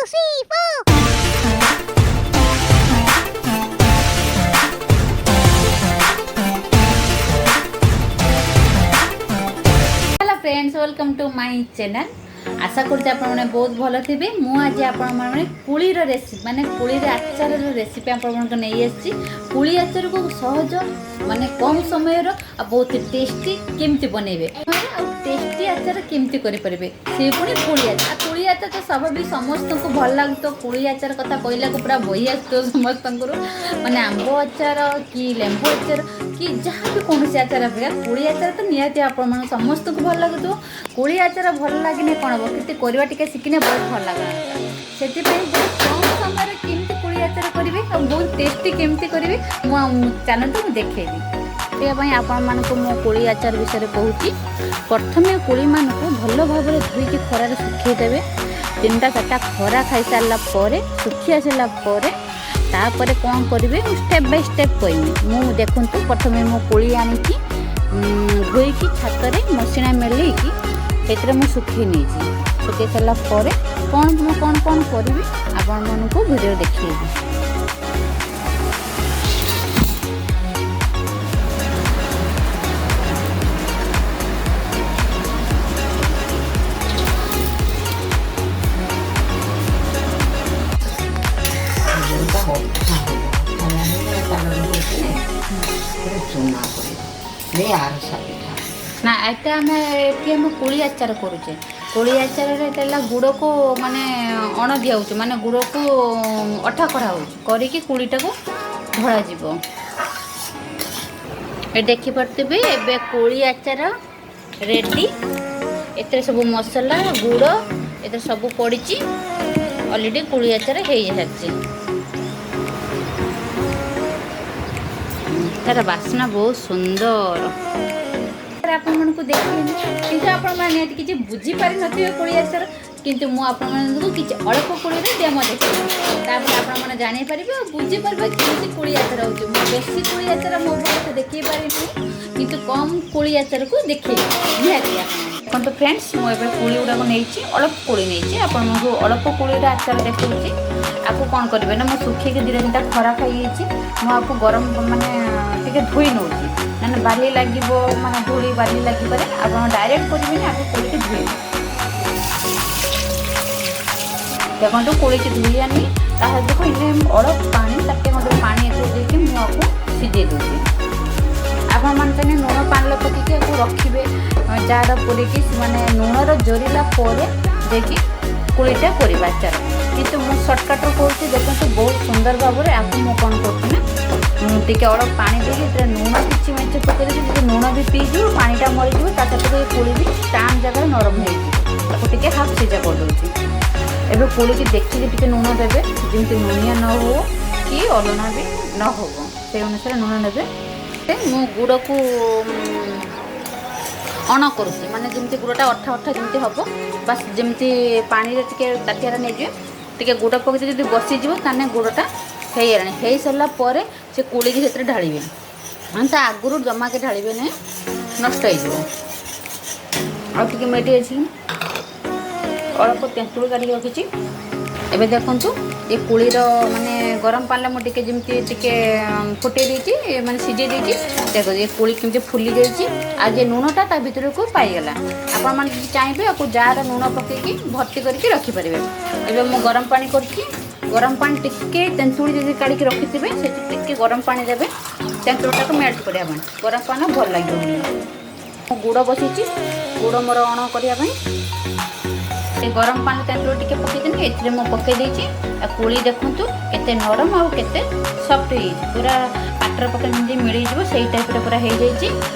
Three, four. Hello friends, welcome to my channel. ଆଶା କରୁଛି ଆପଣମାନେ ବହୁତ ଭଲ ଥିବେ। ମୁଁ ଆଜି ଆପଣମାନେ କୋଳିର ରେସିପି, ମାନେ କୋଳିର ଆଚାରର ରେସିପି ଆପଣମାନଙ୍କୁ ନେଇ ଆସିଛି। କୋଳି ଆଚାରକୁ ସହଜ, ମାନେ କମ୍ ସମୟର ଆଉ ବହୁତ ଟେଷ୍ଟି କେମିତି ବନେଇବେ ଆଉ ଟେଷ୍ଟି ଆଚାର କେମିତି କରିପାରିବେ, ସେ ପୁଣି କୋଳି ଆଚାର। ଆଉ କୋଳି ଆଚାର ତ ସ୍ୱାଭାବିକ ସମସ୍ତଙ୍କୁ ଭଲ ଲାଗୁଥିବ। କୋଳି ଆଚାର କଥା କହିଲାକୁ ପୁରା ବହି ଆସୁଥିବ ସମସ୍ତଙ୍କର। ମାନେ ଆମ୍ବ ଆଚାର କି ଲେମ୍ବୁ ଆଚାର କି ଯାହା ବି କୌଣସି ଆଚାର ଅପେକ୍ଷା କୋଳି ଆଚାର ତ ନିହାତି ଆପଣମାନଙ୍କୁ ସମସ୍ତଙ୍କୁ ଭଲ ଲାଗୁଥିବ। କୋଳି ଆଚାର ଭଲ ଲାଗିଲେ କ'ଣ ହେବ, କିନ୍ତୁ କରିବା ଟିକେ ଶିଖିନେ ବହୁତ ଭଲ ଲାଗେ। ସେଥିପାଇଁ ବହୁତ କମ୍ ସମୟରେ କେମିତି କୋଳି ଆଚାର କରିବେ ଆଉ ବହୁତ ଟେଷ୍ଟି କେମିତି କରିବେ, ମୁଁ ଚାଲନ୍ତୁ ମୁଁ ଦେଖେଇବି। କରିବା ପାଇଁ ଆପଣମାନଙ୍କୁ ମୁଁ କୋଳି ଆଚାର ବିଷୟରେ କହୁଛି। ପ୍ରଥମେ କୋଳିମାନଙ୍କୁ ଭଲ ଭାବରେ ଧୋଇକି ଖରାରେ ଶୁଖେଇ ଦେବେ। ତିନିଟା ଚାରିଟା ଖରା ଖାଇସାରିଲା ପରେ, ଶୁଖି ଆସିଲା ପରେ, ତାପରେ କ'ଣ କରିବେ, ମୁଁ ଷ୍ଟେପ୍ ବାଇ ଷ୍ଟେପ୍ କହିବି ମୁଁ। ଦେଖନ୍ତୁ, ପ୍ରଥମେ ମୁଁ କୋଳି ଆଣିକି ଧୋଇକି ଛାତରେ ମସିଣା ମେଲେଇକି ସେଥିରେ ମୁଁ ଶୁଖେଇ ନେଇଛି। ଶୁଖେଇ ସାରିଲା ପରେ କ'ଣ ମୁଁ କ'ଣ କ'ଣ କରିବି, ଆପଣମାନଙ୍କୁ ଭିଡ଼ିଓ ଦେଖେଇବି। ଯୋଉଟା ଅଠା ହବ, ତାହେଲେ ଚୁନା ପଡ଼ିବ ଏ ଆରସା ପିଠା। ନା, ଏଟା ଆମେ ଏଠି ଆମେ କୋଳି ଆଚାର କରୁଛେ। କୋଳି ଆଚାରରେ ଏଟା ହେଲା ଗୁଡ଼କୁ ମାନେ ଅଣ ଦିଆହେଉଛି, ମାନେ ଗୁଡ଼କୁ ଅଠା କରାହେଉଛି, କରିକି କୋଳିଟାକୁ ଢଳାଯିବ। ଏ ଦେଖିପାରୁଥିବେ, ଏବେ କୋଳି ଆଚାର ରେଡ଼ି। ଏଥିରେ ସବୁ ମସଲା, ଗୁଡ଼ ଏଥିରେ ସବୁ ପଡ଼ିଛି। ଅଲରେଡ଼ି କୋଳି ଆଚାର ହେଇସାରିଛି। ତାର ବାସ୍ନା ବହୁତ ସୁନ୍ଦର। ଆପଣମାନଙ୍କୁ ଦେଖେଇନି, କିନ୍ତୁ ଆପଣମାନେ ନିହାତି କିଛି ବୁଝିପାରିନଥିବେ କୋଳି ଆଚାର। କିନ୍ତୁ ମୁଁ ଆପଣମାନଙ୍କୁ କିଛି ଅଳ୍ପ କୋଳିରେ ଡେମୋ ଦେଖେଇବି, ତାପରେ ଆପଣମାନେ ଜାଣିପାରିବେ ଆଉ ବୁଝିପାରିବେ କେମିତି କୋଳି ଆଚାର ହେଉଛି। ମୁଁ ବେଶୀ କୋଳି ଆଚାର ମୋ ଭଲସେ ଦେଖେଇ ପାରିନି, କିନ୍ତୁ କମ୍ କୋଳି ଆଚାରକୁ ଦେଖେଇବି ନିହାତି ଆପଣ। ଦେଖନ୍ତୁ ଫ୍ରେଣ୍ଡସ୍, ମୁଁ ଏବେ କୋଳି ଗୁଡ଼ାକ ନେଇଛି, ଅଳ୍ପ କୋଳି ନେଇଛି। ଆପଣଙ୍କୁ ଅଳ୍ପ କୋଳିର ଆଚାର ଦେଖାଉଛି। ଆକୁ କ'ଣ କରିବେ ନା, ମୁଁ ଶୁଖେଇକି ଦୁଇଟା ତିନିଟା ଖରା ଖାଇଯାଇଛି। ମୁଁ ଆକୁ ଗରମ, ମାନେ ଟିକେ ଧୋଇ ନେଉଛି, ମାନେ ବାଲି ଲାଗିବ, ମାନେ ଧୂଳି ବାଲି ଲାଗିପାରେ। ଆପଣ ଡାଇରେକ୍ଟ କରିବେନି, ଆକୁ କୋଳିକି ଧୋଇବେ। ଦେଖନ୍ତୁ, କୋଳିକି ଧୋଇ ଆଣି ତା ସହିତ ଏଇନେ ଅଳ୍ପ ପାଣି, ତାଟିଏ ଖଣ୍ଡେ ପାଣି ଏଥିରେ ଦେଇକି ମୁଁ ଆକୁ ସିଝେଇ ଦେଉଛି। ଆପଣମାନେ ଚାହିଁଲେ ଲୁଣ ପାଣିରେ ପକେଇକି ଆକୁ ରଖିବେ, ଜାର ପୂରିକି, ମାନେ ଲୁଣର ଜରିଲା ପରେ ଯାଇକି କୋଳିଟା କରିବା ଆଚାର। କିନ୍ତୁ ମୁଁ ସର୍ଟକଟ୍ରେ କରୁଛି। ଦେଖନ୍ତୁ, ବହୁତ ସୁନ୍ଦର ଭାବରେ ଆକୁ ମୁଁ କ'ଣ କରୁଛି ନା, ମୁଁ ଟିକେ ଅଳ୍ପ ପାଣି ଦେଇକି ଏଥିରେ ଲୁଣ କିଛି ମେଞ୍ଚେ ପକେଇ ଦେଉଛି। ଯଦି ଲୁଣ ବି ପିଇଯିବ, ପାଣିଟା ମରିଯିବ, ତା ସହିତ ଏ କୋଳି ବି ଟାଣ ଜାଗାରେ ନରମ ହେଇଯିବ। ତାକୁ ଟିକେ ହାଫ୍ ସିଝା କରିଦେଉଛି। ଏବେ କୋଳିକି ଦେଖିକି ଟିକେ ଲୁଣ ଦେବେ, ଯେମିତି ଲୁଣିଆ ନ ହଉ କି ଅଲଣା ବି ନ ହେବ, ସେଇ ଅନୁସାରେ ଲୁଣ ନେବେ। ମୁଁ ଗୁଡ଼କୁ ଅଣ କରୁଛି, ମାନେ ଯେମିତି ଗୁଡ଼ଟା ଅଠା ଅଠା ଯେମିତି ହେବ। ବାସ୍, ଯେମିତି ପାଣିରେ ଟିକେ ତାଟିଆରେ ନେଇଯିବେ, ଟିକେ ଗୁଡ଼ ପକେଇ ଯଦି ବସିଯିବ, ତାହେଲେ ଗୁଡ଼ଟା ହେଇଗଲାଣି। ହେଇସାରିଲା ପରେ ସେ କୋଳିକି ସେଥିରେ ଢାଳିବେ। ମାନେ ତା ଆଗରୁ ଜମାକେ ଢାଳିବେ ନାହିଁ, ନଷ୍ଟ ହେଇଯିବ। ଆଉ ଟିକେ ମୁଁ ଏଠି ଅଛି ଅଳ୍ପ ତେନ୍ତୁଳି କାଢ଼ିକି ରଖିଛି। ଏବେ ଦେଖନ୍ତୁ, ଏ କୋଳିର ମାନେ ଗରମ ପାଣିରେ ମୁଁ ଟିକେ ଯେମିତି ଟିକେ ଫୁଟେଇ ଦେଇଛି, ମାନେ ସିଝେଇ ଦେଇଛି। ଦେଖନ୍ତୁ, ଏ କୋଳି କେମିତି ଫୁଲି ଯାଇଛି ଆଉ ଯେ ଲୁଣଟା ତା ଭିତରକୁ ପାଇଗଲା। ଆପଣମାନେ ଯଦି ଚାହିଁବେ, ଆକୁ ଜାର ଲୁଣ ପକେଇକି ଭର୍ତ୍ତି କରିକି ରଖିପାରିବେ। ଏବେ ମୁଁ ଗରମ ପାଣି କରୁଛି। ଗରମ ପାଣି ଟିକେ, ତେନ୍ତୁଳି ଯଦି କାଢ଼ିକି ରଖିଥିବେ, ସେଠି ଟିକେ ଗରମ ପାଣି ଦେବେ ତେନ୍ତୁଳିଟାକୁ ମେଲ୍ଟ କରିବା ପାଇଁ। ଗରମ ପାଣି ଭଲ ଲାଗିବ। ମୁଁ ଗୁଡ଼ ବସିଛି, ଗୁଡ଼ ମୋର ଅଣ କରିବା ପାଇଁ। ସେ ଗରମ ପାଣି ତେନ୍ତୁଳି ଟିକେ ପକେଇଦେଲି, ଏଥିରେ ମୁଁ ପକେଇ ଦେଇଛି। ଆଉ କୋଳି ଦେଖନ୍ତୁ କେତେ ନରମ ଆଉ କେତେ ସଫ୍ଟ ହେଇଯାଇଛି। ପୁରା ପାଟିରେ ପକେଇ ଯେମିତି ମିଳିଯିବ, ସେଇ ଟାଇପ୍ର ପୁରା ହେଇଯାଇଛି।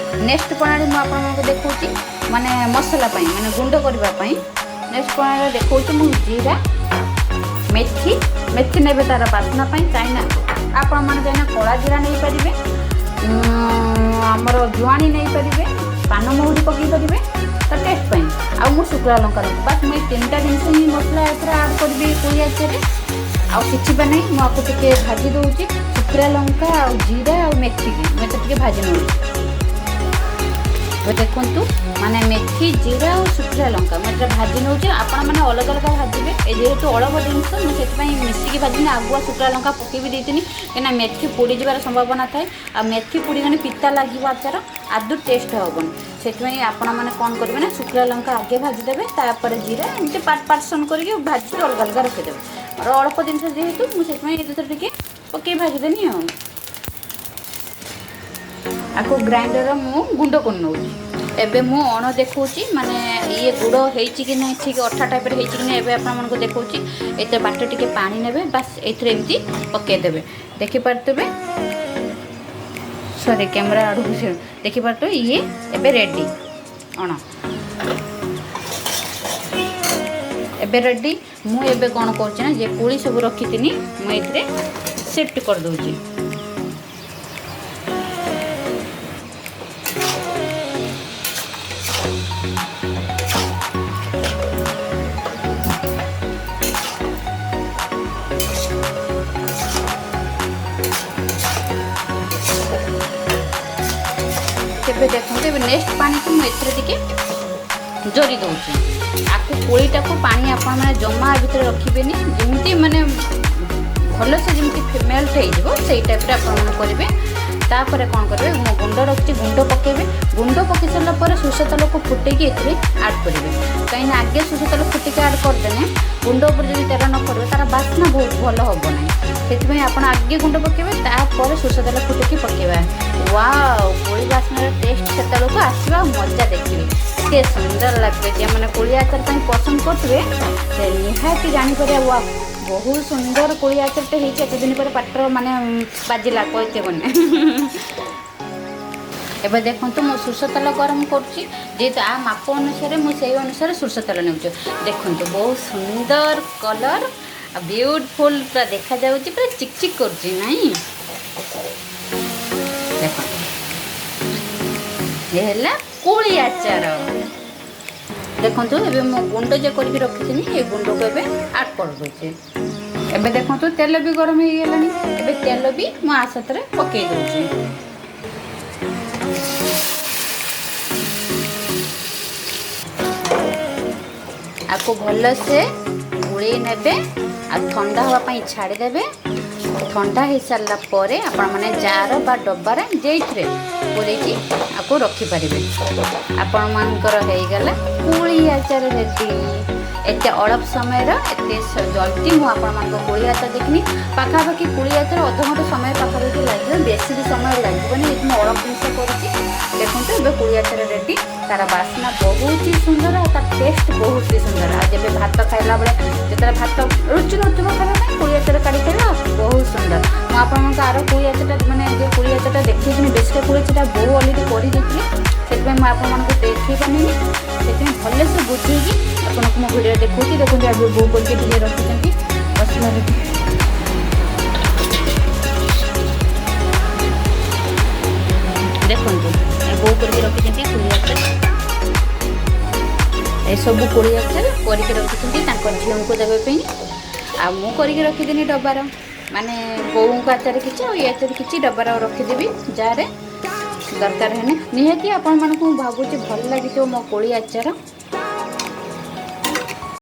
ନେକ୍ସଟ ପ୍ରଣାଳୀ ମୁଁ ଆପଣମାନଙ୍କୁ ଦେଖାଉଛି, ମାନେ ମସଲା ପାଇଁ, ମାନେ ଗୁଣ୍ଡ କରିବା ପାଇଁ। ନେକ୍ସଟ ପ୍ରଣାଳୀରେ ଦେଖାଉଛି ମୁଁ ଜିରା, ମେଥି। ମେଥି ନେବେ ତାର ବାସ୍ନା ପାଇଁ। ଚାଇନା ଆପଣମାନେ ଚାଇନା କଳା ଜିରା ନେଇପାରିବେ, ଆମର ଜୁଆଣି ନେଇପାରିବେ, ପାନମହୁରି ପକାଇ ପାରିବେ ତା ଟେଷ୍ଟ ପାଇଁ। ଆଉ ମୁଁ ଶୁଖିଲା ଲଙ୍କା ନେବି। ବାସ୍, ମୁଁ ଏଇ ତିନିଟା ଜିନିଷ ହିଁ ମସଲା ଏଥିରେ ଆଡ଼୍ କରିବି କୋଳି ଆଚାରରେ, ଆଉ କିଛି ବି ନାହିଁ। ମୁଁ ଆକୁ ଟିକେ ଭାଜି ଦେଉଛି, ଶୁଖିଲା ଲଙ୍କା ଆଉ ଜିରା ଆଉ ମେଥିକି ମୁଁ ଏତେ ଟିକେ ଭାଜି ନେଉଛି। ଏବେ ଦେଖନ୍ତୁ, ମାନେ ମେଥି, ଜିରା ଆଉ ଶୁଖିଲା ଲଙ୍କା ମୁଁ ଏଇଟା ଭାଜି ନେଉଛି। ଆପଣମାନେ ଅଲଗା ଅଲଗା ଭାଜିବେ। ଏ ଯେହେତୁ ଅଳପ ଜିନିଷ, ମୁଁ ସେଥିପାଇଁ ମିଶିକି ଭାଜିନି। ଆଗୁଆ ଶୁଖିଲା ଲଙ୍କା ପକେଇ ବି ଦେଇଥିଲି, କାହିଁକିନା ମେଥି ପୋଡ଼ିଯିବାର ସମ୍ଭାବନା ଥାଏ। ଆଉ ମେଥି ପୋଡ଼ିଗଲେ ପିତା ଲାଗିବ, ଆଚାର ଆଦୌ ଟେଷ୍ଟ ହେବନି। ସେଥିପାଇଁ ଆପଣମାନେ କ'ଣ କରିବେ ନା, ଶୁଖିଲା ଲଙ୍କା ଆଗେ ଭାଜିଦେବେ, ତାପରେ ଜିରା, ଏମିତି ପାର୍ଟ ପାର୍ସନ୍ କରିକି ଭାଜିକି ଅଲଗା ଅଲଗା ରଖିଦେବେ। ମୋର ଅଳ୍ପ ଜିନିଷ ଯେହେତୁ, ମୁଁ ସେଥିପାଇଁ ଏଥିରେ ଟିକେ ପକେଇ ଭାଜିଦେନି। ଆଉ ଆକୁ ଗ୍ରାଇଣ୍ଡର ମୁଁ ଗୁଣ୍ଡ କରି ନେଉଛି। ଏବେ ମୁଁ ଅଣ ଦେଖାଉଛି, ମାନେ ଇଏ ଗୁଡ଼ ହେଇଛି କି ନାହିଁ, ଠିକ୍ ଅଠା ଟାଇପ୍ର ହେଇଛି କି ନାହିଁ, ଏବେ ଆପଣମାନଙ୍କୁ ଦେଖାଉଛି। ଏଥିରେ ବାଟ ଟିକେ ପାଣି ନେବେ, ବାସ୍ ଏଇଥିରେ ଏମିତି ପକାଇଦେବେ। ଦେଖିପାରୁଥିବେ, ସରି, କ୍ୟାମେରା ଆଡ଼କୁ ଦେଖିପାରୁଥିବେ, ଇଏ ଏବେ ରେଡ଼ି। ଅଣ ଏବେ ରେଡ଼ି। ମୁଁ ଏବେ କ'ଣ କରୁଛି ନା, ଯେ କୋଳି ସବୁ ରଖିଥିନି, ମୁଁ ଏଥିରେ ସିଫ୍ଟ କରିଦେଉଛି। ଏବେ ଦେଖନ୍ତୁ, ଏବେ ନେକ୍ସଟ ପାଣିକୁ ମୁଁ ଏଥିରେ ଟିକେ ଜରି ଦେଉଛି। ଆକୁ କୋଳିଟାକୁ ପାଣି ଆପଣମାନେ ଜମା ଭିତରେ ରଖିବେନି। ଯେମିତି ମାନେ ଭଲସେ ଯେମିତି ମେଲ୍ଟ ହେଇଯିବ, ସେଇ ଟାଇପ୍ରେ ଆପଣମାନେ କରିବେ। ତାପରେ କ'ଣ କରିବେ, ମୁଁ ଗୁଣ୍ଡ ରଖିଛି, ଗୁଣ୍ଡ ପକାଇବେ। ଗୁଣ୍ଡ ପକାଇ ସାରିଲା ପରେ ସୋରିଷ ତେଲକୁ ଫୁଟେଇକି ଏଥିରେ ଆଡ଼୍ କରିବେ। କାହିଁକିନା ଆଗେ ସୋରିଷ ତେଲ ଫୁଟେଇକି ଆଡ଼୍ କରିଦେଲେ, ଗୁଣ୍ଡ ଉପରେ ଯଦି ତେଲ ନ କରିବେ, ତା'ର ବାସ୍ନା ବହୁତ ଭଲ ହେବ ନାହିଁ। ସେଥିପାଇଁ ଆପଣ ଆଗେ ଗୁଣ୍ଡ ପକାଇବେ, ତାପରେ ସୋରିଷ ତେଲ ଫୁଟେଇକି ପକାଇବା। ୱାଓ, କୋଳି ବାସ୍ନାର ଟେଷ୍ଟ ସେତେବେଳକୁ ଆସିବ ଆଉ ମଜା ଦେଖିବେ ଏତେ ସୁନ୍ଦର ଲାଗିବ। ଯେଉଁମାନେ କୋଳି ଆଚାର ପାଇଁ ପସନ୍ଦ କରୁଥିବେ, ସେ ନିହାତି ଜାଣିପାରିବେ, ୱାଓ, ବହୁତ ସୁନ୍ଦର କୋଳି ଆଚାରଟେ ହେଇଛି। ଏତେ ଦିନ ପରେ ପାଟିର ମାନେ ବାଜିଲା, କହିତେ ବନେ। ଏବେ ଦେଖନ୍ତୁ, ମୁଁ ସୋରିଷ ତେଲ ଗରମ କରୁଛି। ଯେହେତୁ ଆ ମାପ ଅନୁସାରେ, ମୁଁ ସେଇ ଅନୁସାରେ ସୋରିଷ ତେଲ ନେଉଛି। ଦେଖନ୍ତୁ, ବହୁତ ସୁନ୍ଦର କଲର୍ ଆଉ ବିୟୁଟିଫୁଲ୍ ପୁରା ଦେଖାଯାଉଛି, ପୁରା ଚିକ୍ ଚିକ୍ କରୁଛି ନାଇଁ? ଦେଖନ୍ତୁ, ଏ ହେଲା କୋଳି ଆଚାର। ଦେଖନ୍ତୁ, ଏବେ ମୁଁ ଗୁଣ୍ଡ ଯେ କରିକି ରଖିଥିଲି, ଏ ଗୁଣ୍ଡକୁ ଏବେ ଆଡ଼୍ କରିଦେଉଛି। ଏବେ ଦେଖନ୍ତୁ, ତେଲ ବି ଗରମ ହେଇଗଲାଣି। ଏବେ ତେଲ ବି ମୁଁ ଆ ସାଥିରେ ପକାଇ ଦେଉଛି। ଆକୁ ଭଲସେ ଗୋଳେଇ ନେବେ ଆଉ ଥଣ୍ଡା ହେବା ପାଇଁ ଛାଡ଼ିଦେବେ। ଥଣ୍ଡା ହେଇସାରିଲା ପରେ ଆପଣମାନେ ଜାର ବା ଡବାରେ ଯେଉଁଥିରେ ପୂରେଇକି ଆକୁ ରଖିପାରିବେ। ଆପଣମାନଙ୍କର ହେଇଗଲା କୋଳି ଆଚାର ରେଡ଼ି। ଏତେ ଅଳ୍ପ ସମୟର, ଏତେ ଜଲ୍ଦି ମୁଁ ଆପଣମାନଙ୍କ କୋଳି ଆଚାର ଦେଖିନି। ପାଖାପାଖି କୋଳି ଆଚାର ଅଧଘଣ୍ଟା ସମୟ ପାଖାପାଖି ଲାଗିବ, ବେଶୀ ବି ସମୟ ଲାଗିବନି, ଯେହେତୁ ମୁଁ ଅଳ୍ପ ଜିନିଷ କରୁଛି। ଦେଖନ୍ତୁ, ଏବେ କୋଳି ଆଚାର ରେଡ଼ି। ତାର ବାସ୍ନା ବହୁତ ହି ସୁନ୍ଦର ଆଉ ତାର ଟେଷ୍ଟ ବହୁତ ହି ସୁନ୍ଦର। ଆଉ ଯେବେ ଭାତ ଖାଇଲା ବେଳେ, ଯେତେବେଳେ ଭାତ ରୁଚି ନଥିବ ଖାଇବା ପାଇଁ, କୋଳି ଆଚାର କାଢ଼ି ଖାଇବା ବହୁତ ସୁନ୍ଦର। ମୁଁ ଆପଣଙ୍କ ଆର କୋଳି ଆଚାରଟା, ମାନେ ଯେ କୋଳି ଆଚାରଟା ଦେଖେଇଥିଲି, ବେଶୀ କୋଳି ଆଚାରଟା ବୋଉ ଅଲରେଡ଼ି କରିଦେଇଥିଲେ, ସେଥିପାଇଁ ମୁଁ ଆପଣମାନଙ୍କୁ ଦେଖେଇ ପାରିନି। ସେଥିପାଇଁ ଭଲସେ ବୁଝେଇକି ଆପଣଙ୍କୁ ମୁଁ ଭିଡ଼ିଓ ଦେଖାଉଛି। ଦେଖନ୍ତୁ, ଆଜି ବୋଉ କରିକି ଟିକେ ରଖିଛନ୍ତି ମସଲାରେ। ଦେଖନ୍ତୁ, ବୋଉ କରିକି ରଖିଛନ୍ତି କୋଳି ଆଚାର। ଏସବୁ କୋଳି ଆଚାର କରିକି ରଖିଛନ୍ତି ତାଙ୍କ ଝିଅଙ୍କୁ ଦେବା ପାଇଁ। ଆଉ ମୁଁ କରିକି ରଖିଦେନି ଡବାର, ମାନେ ବୋଉଙ୍କ ଆଚାର କିଛି ଆଉ ଏ ଆଚାର କିଛି ଡବାର ରଖିଦେବି, ଯାହାରେ ଦରକାର ହେଲେ। ନିହାତି ଆପଣମାନଙ୍କୁ ମୁଁ ଭାବୁଛି ଭଲ ଲାଗିଥିବ ମୋ କୋଳି ଆଚାର।